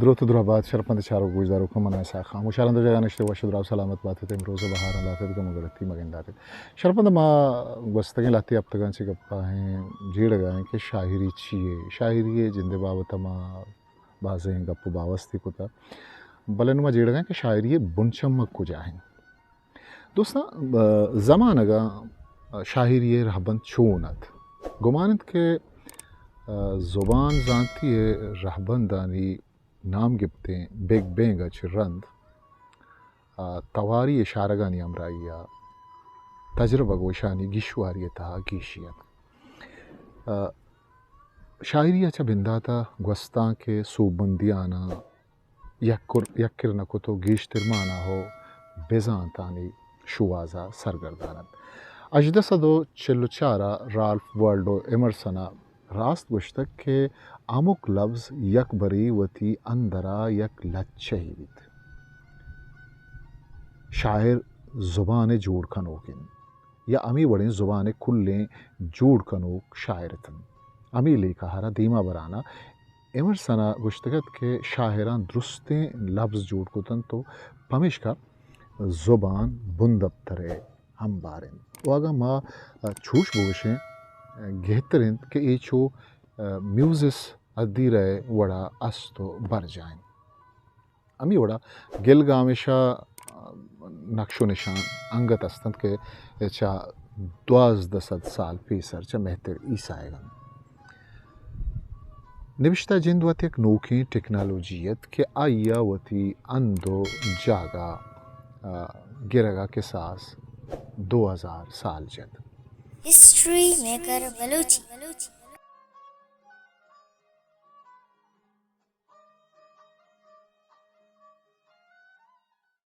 دروت ءُ دراہ بات شرپمند چاروک گوشداروکاں، من اسحاق خان۔ گوشاراں دو جاگہ نشتے وش ءُ دراہ ءُ سلامت بات ات، امروز ءُ بہاراں بات ات، گم ءُ گڑتی مگندات ات۔ شرپمند، ما گوستگیں لہتے ہپتگاں چہ گپ ءَ ایں، جیڑگ ءَ ایں کہ شاعری چی یے؟ شاعری ءِ جند ءِ بابت ءَ ما بازیں گپ ءُ باوستی کتہ، بلے نوں ما جیڑگ ءَ ایں کہ شاعری ءِ بنچمک کجا انت؟ دوستاں، زمانگ ءَ شاعری ءِ رہبند چون ات؟ گمان انت کہ زبان زانتی ءِ رہبندانی نام گپتیں بگ بینگ ءَ چہ رند تواری اشارگانی ہمراہی ءَ تجربہ گوشانی گیشواری ءِ تہا گیشی ات۔ شاعری ءَ چہ بندات ءَ گوستانک ءِ سوبمندیاناں یک کر، یک کر نہ کت ءُ گیشتر مانا ءُ بزانتانی شوہاز ءَ سرگردان ات۔ ہژدہ سد ءُ چل ءُ چار ءَ رالف والڈو ایمرسن ءَ راست گوشتگ کہ ہمک لبز یک برے وتی اندر ءَ یک لچہ یے بیت۔ شاعر زبان ءِ جوڑ کنوک انت یا ہمے وڑیں زبان ءِ کلیں جوڑ کنوک شاعر اتنت۔ ہمے لیکہ ءَ را دیما بران ءَ ایمرسن ءَ گوشتگ ات کہ شاعراں درستیں لبز جوڑ کت انت ءُ پمیشکا زبان بندپتر ءِ ہمبار انت۔ ءُ اگاں ما چوش بگوشیں، گہتر انت کہ اے چو میوزس ادیرہ ءِ وڑا است ءُ برجاہ انت۔ ہمے وڑا گلگامش ءَ نقش ءُ نشان انگت است انت کہ چہ دوازدہ سد سال پیسر چہ مہتر ایسائیگ انت۔ نبشتہ جند وت یک نوکیں ٹیکنالوجی ات کہ آئی ءَ وتی ہند ءُ جاگہ گرگ ءَ کساس دو ہزار سال جت۔ ہسٹری میکر بلوچی۔